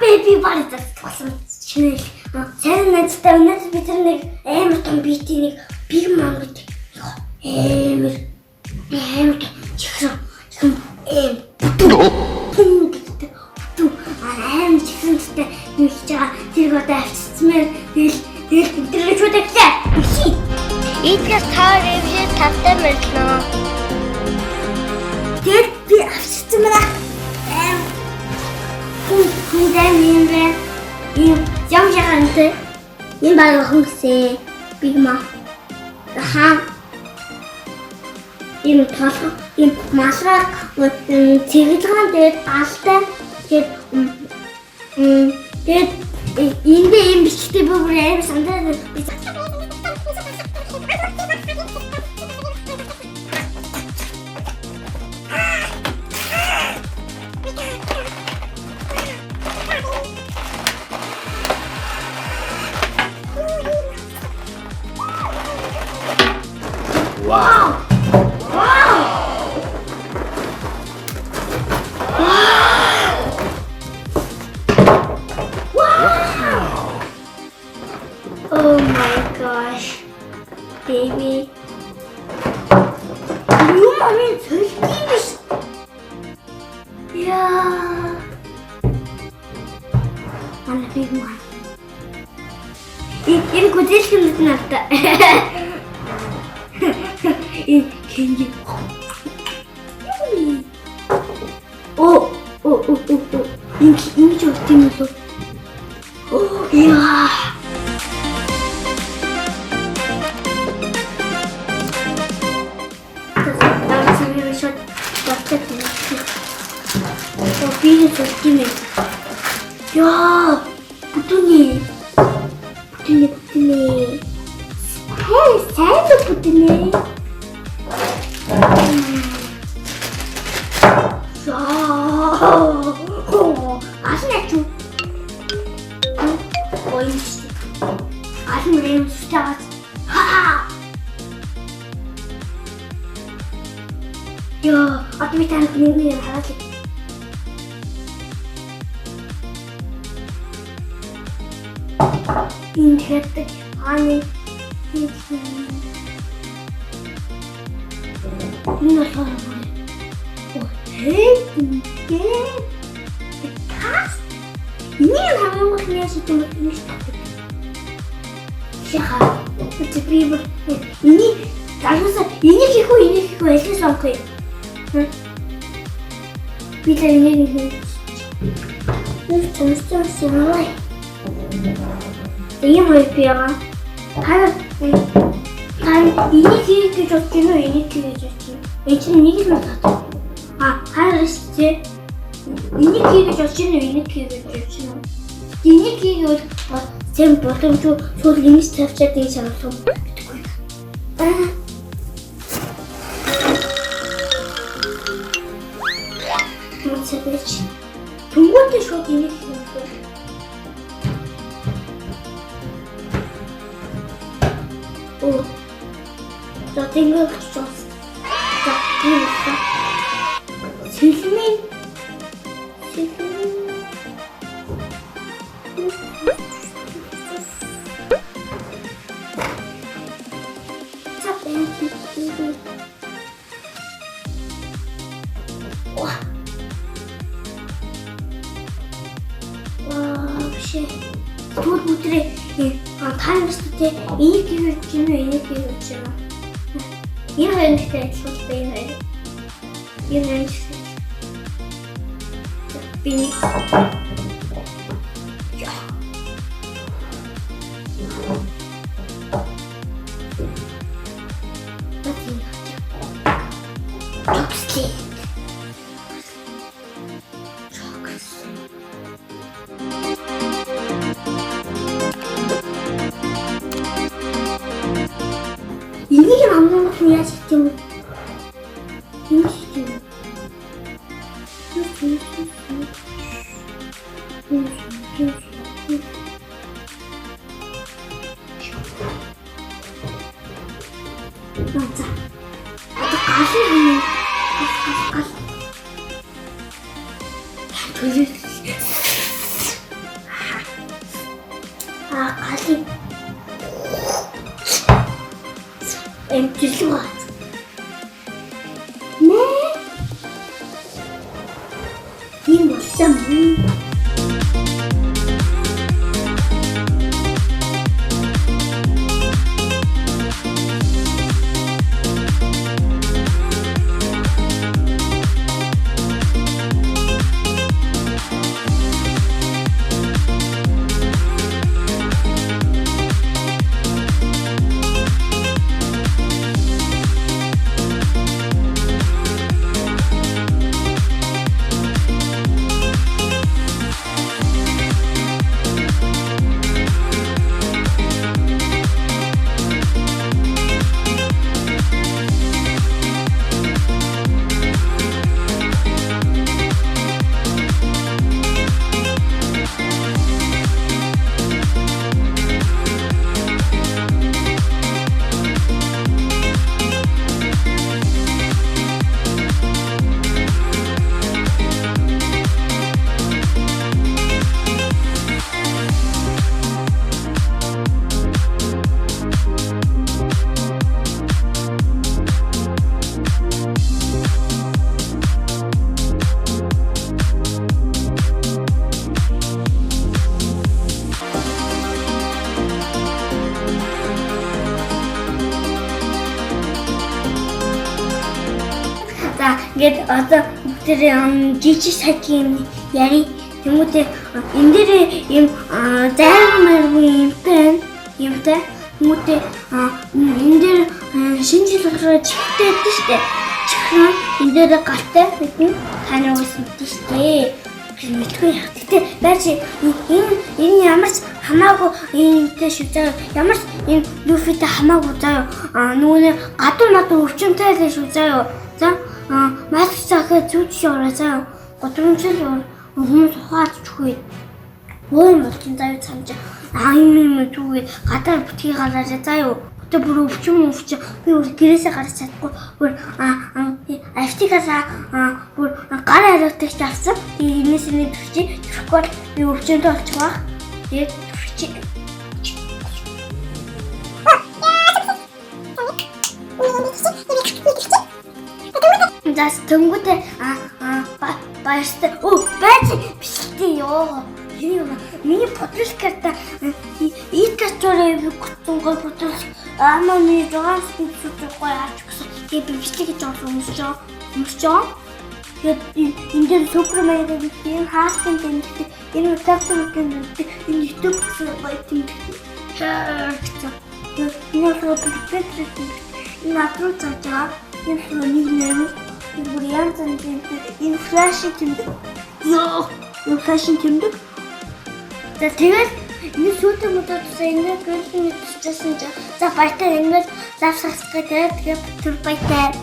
Baby бар болсон чинэл. Сайн найзтай өнөөдөр бид нар нэг амар том бити нэг Big Mom гэдэг амар амар чихрэн чихрэн эм бүтэн гэдэг бүтэн амар чихрэнтэй юм хийж байгаа. Тэрийг одоо авчицмээр тэгэл тэгэл бид нар шууд авлаа. Хи. Эдгээр таар ивжээ тавтай мөрдлөө. Тэгэл би авчицсан байна. Аим хүн хүн дэм юм бэ? Юм ям ягантай. Энэ баг охин гэсэн. Big Mom. Хаан ийм толгой ийм малгай цэглэгэн дээр галтай тэгээд тэгээд энд ийм бичгтэй бүр амар сандаа би. Wow. Oh my gosh. Baby. Юм амын цөлтийн биш. Яа. Манай big one. Энэ гүзэлх юм надад. Энэ кенги. О, о, о, о, о. Ингэ ингэж өгт юм болов? Оо, яа. Дараа шууд боддог юм. Оо, би нэг зүгт юм. Яа, бүтүний. Бүтүний, бүтүний. Хэй, сайн л бүтүний. Яа. Асан яч уу? Ой. Асан нэм стат. Ха. Яа, одоо би танд нэг нэг хараад. Энэ тэгэхээр хааны энэ болохоор бүр хэй дээ. Кас. Энийг хамгийн гол нь яаж хийх юм бэ? Ингэж тавьдаг. Яха. Би бүр энийг залуусаа энийг хийх үү, энийг хийх үү аль нь сонгох юм? Би л энийг хийх. Энэ чамстай юм. Ийм хоёр би байгаа. Та та энийг хийх гэж бодож байна уу? Энийг хийх гэж бодож байна. Энэ чинь нэг л надад. А хараа шүү. Энийг хийх гэж бодож байна уу? Энийг хийх гэж бодож байна уу? Энийг хийгээл сайн боломжгүй шууд ингэж тавьчаад ингэж харуулах юм. Мэдэхгүй. Аа. Мацабич. Тэнгүүтээ шууд энийг хийх юм. Оо. За тэнгэр болчихсон. За тийм болсон. Сэлмийн сэлмийн За бэн. Ва. Ва, ши. Тэгвэл бүгдээ та нар ч тий энийг хийж гинэ энийг хийж гинэ. Энэ хоёр нэгтэй адилхан л дээ энэ хоёр. Энэ хоёр нэгтэй. Би нэг. Яа. Chopstick. Chopstick. Энийг хамгийн гол нь яаж хийх юм бэ? Энийг хийх юм. За. Одоо гал юм. Гал гал гал. Төлөв. Галын эмчилэг байна. Нэ? Тийм болсон юм. За ингээд одоо бүгдээрээ жижиг сажиг юм яри. Тэмүүтээ энэ дээр юм зайрмаг юмтай юмтай. Тэмүүтээ энэ дээр шинэ жил болохоор чихтэй байдаг шүү дээ. Чихрэн энэ дээр галтай бидний та нар уус мэдэн шүү дээ. Би мэдгүй яах. Гэтэ байж энэ ямар ч хамаагүй энэтэй шүү заяа. Ямар ч энэ Люфитэй хамаагүй заяа. Нөгөө гадуур мадуур өвчнөтэй л шүү заяа. За маск захаа зүүж ороо заяа. Годромжил хүмүүс ухаад чүхээ. Өө юм болчин заяа цамж. Аа юм зүгээ гадаар битгий гараарай заяа. Одоо бүр өвчин би бүр гэрээсээ гарч чадахгүй. Бүр автикаас бүр гар хариуцагч авсан. Тэгээ энэс нэг төрчи төрөхгүй бол би өвчнөд болчих واخ. Тэгээд төрчи. За тэнгуүтээ баяртай. Өө байж бичлээ ёо. Миний подролкарта ит качороо би гутсан гой подрол амаа миний 6 секунд сууж гой авч өгсөн. Тэгээ би бичлэг гэж орлоо өмсөж байгаа. Тэгээд энэ дээр Супермен гэдэг энэ хаалтын тэмдэгтэй, энэ Captain тэмдэгтэй, энэ YouTube гэсэн гоё тэмдэгтэй. Гэсэн. Энэ болохоор Black тэмдэгтэй. Энэ над руу зааж байгаа. Энэ болохоор нэг нэмэр. Энэ бүр янз янзын энэ флаш тэмдэг. Йоо, энэ флаш тэмдэг. За тэгэл энэ сүйтэй мөдөө тусан энэ гэрлийн төсчсэн чинь за баяртай энэ бол лав сасгаа тэгээд түр баяртай.